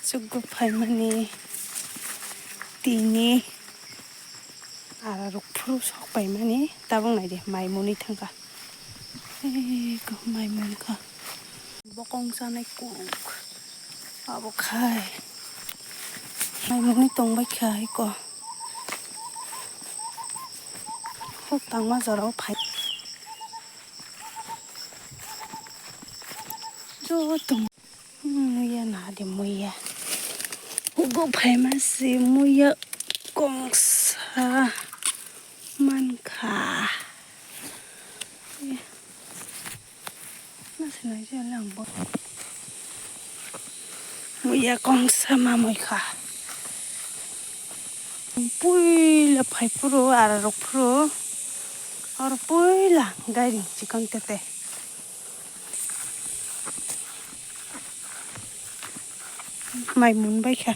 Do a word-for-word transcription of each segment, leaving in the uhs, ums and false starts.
Chukgo phaimani tini ara rok phuru sok paimani tabuk naidi mai muni thangkha. Eko mai munkha. Bokong chanai kuk. Abo khai. Mai muni tongbai kha eko. Hok tangma jorao phai. Jo tong. Muya nadi muya. Hugo phaima si muya kongsa mankha. Muya kongsa mamui kha. Puila phai phuru ara rok phuru. Oro puila gairing chikon tete. Mai mun bai kha.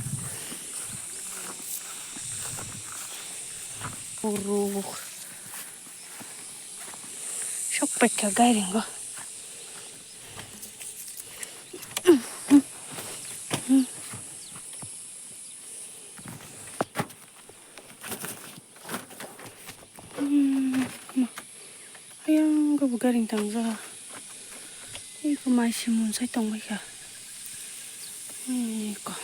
Oro sok pai kha gairing o. Ayang khe bo gairing tangjak. Eko mai se monsai tongbaikha. Eko.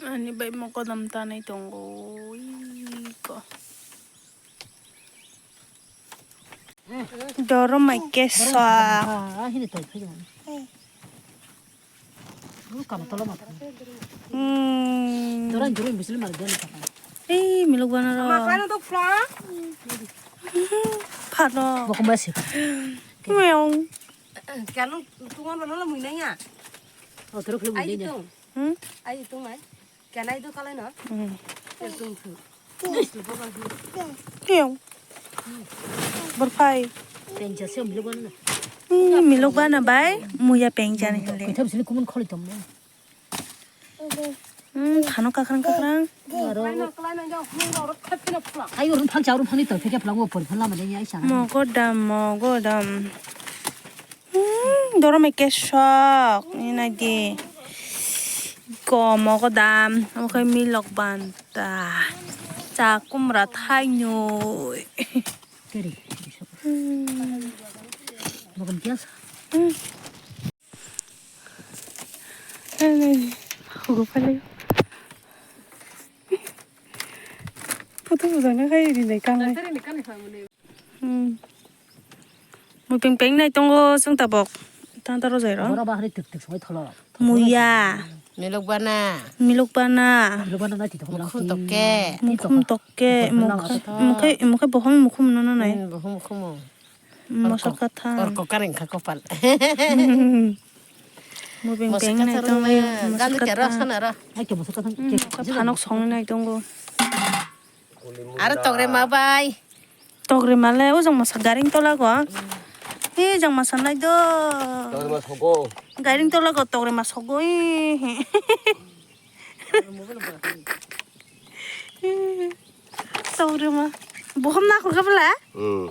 Ani bai mokodam tanai tongo. Eko. Doromai kesa. Ei milok bana ro. Phano. Bokomba se. Meong. Kanu tungan bana lo muinanya. Ai tung. Hmm? Ai tung ai. Kenai do kalai no? Hmm. Tung tung. Kiyong. Berpai. Penja se milok bana. Hmm, milok bana bai muya pengjani hinde. Kitham sini kumun kholi tom. Hmm, khano kakrang kakrang. Aro. Ayo rung phang cha rung phang ni to pheke phlang wo pori phlang ma de ya isa. Mogodam mogodam. Hmm, doromai kesok, ni naidi. Ko mogodam, omo khe milok banta. Cha kumra thainwi. Keri. Hmm. Mogodam kiya sa? Hmm. Ai, naidi. Hugo pale. Photo bujana khai rinai kanai. Hmm. Mui peng peng nai tongo chwng tabok. Tanta rojai ro. Bora bahari tik tik soi tholo. Muya. Milok bana. Milok bana. Milok bana nai tik tholo. Mukhum tokke. Mukhum tokke. Mukhai mukhai bohong mukhum no no nai. Hmm, bohong mukhum. Moso kathang. Orko kareng kha kopal. Hmm. Mui peng peng nai tongo. Moso kathang. Ai ke moso kathang. Hmm, phanok song nai tongo. Aro togre ma bai. Togre ma le o jang masa garing tola go. He jang masa nai do. Togre ma sogo. Garing tola go togre ma sogo. Togre ma. Bohom na khurga bela. Hmm.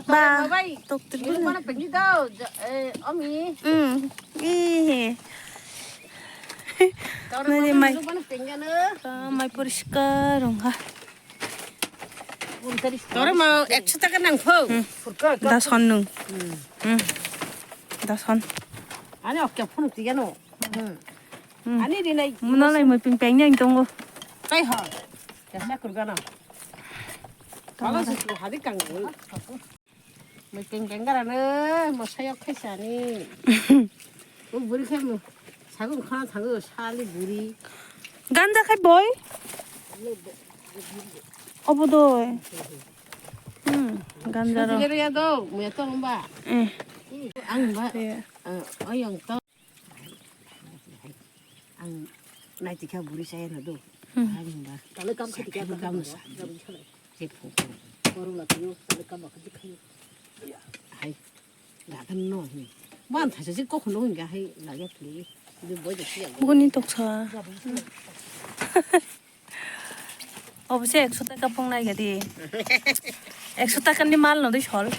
Ba, tok tok mana pengi do, omi. Hmm. Ih. Nani mai. Mana pengi ano. Ba, mai poriskar wngkha. Tore ma ekso taka nang pho. Hmm. Da son nung. Hmm. Da son. Ani okke phone tigano. Hmm. Hmm. Ani rinai. Muna lai mui ping peng yang tongo. Tai ho. Kesa kurgana. Pala su hadi kang. Mui ping peng gara ne, mo sayok khaisa ni. O buri khe mo. Sagu khana thango sali buri. Ganja khai boy. Obo doi. Hmm, ganja ro. Sujigero ya do, muya to hamba. Eh. Ang ba. Iya. Oyong to. Ang nai tikha buri saya na do. Hmm. Ang ba. Tale kam khati kya kam sa. Je phu. Koru la tiyo, tale kam khati khayo. Hai. Lagan no hi. Ban thaisa si kokhuno hingga hai lagya thli. Ni boy de siya. Buguni toksa. Obviously ekso taka pung nai gadi. Ekso taka ni mal no dei sol.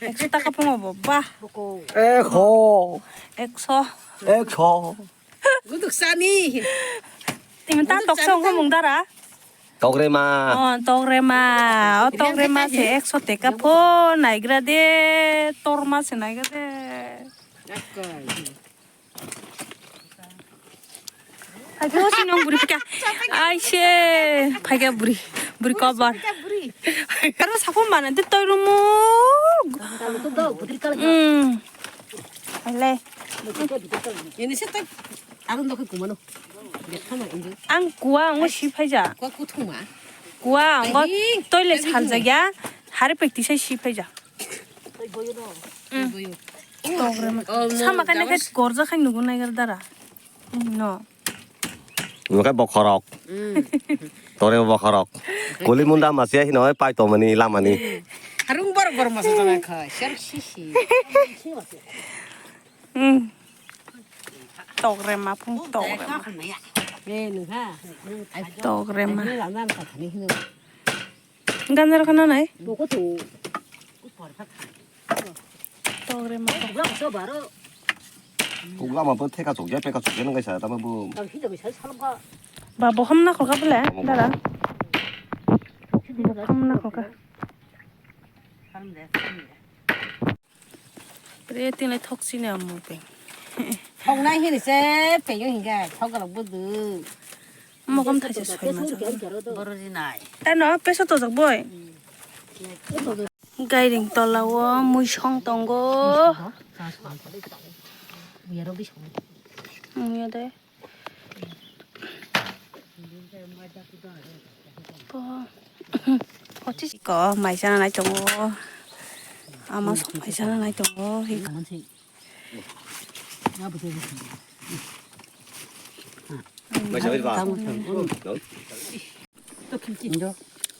Ekso taka phungo bo, bah. Ekho. Ekso. Ekso. Guduk sani. Timi ta toksa ungkha mung dara? Togrema. Oh, togrema. Oh, togrema se ekso teka pho naigra de, torma se naigra de. Hai pho sinong buri phika. Ai se phaika buri. Buri kobar. Aro sakho mana de toirumu. Hmm. Hai le. Ini se tak. Ang dok kumano. Ang kua ang si phaija. Kua kuthuma. Kua ang toilet saljagya. Hari practice si phaija. Togrema. Sama kanya kai gorja khai nugu nai gar dara. No. Nukai bokhorok. Tore bokhorok. Kuli munda masia hino pai to mani lamani. Harung bor bor masa jana kha. Ser si si. Hmm. Togrema phung togrema. Eh, nungha. Togrema. Ganjar khana nai. Togrema. Kuk lama bo theka chukya, peka chukya nung kaisa, tamo bo. Ba, bo hamna khoka bole, dara. Bo hamna khoka. Pre tinai thok sini amu pe. Thok nai hini se pe yo hinga thok galak budu. Mo kam thaise soi ma. Boro jinai. Tano peso tojak boi. Gairing tola o muisong tongo. Muya de. Ko maisa nai tongo. Ama sok maisa nai tongo.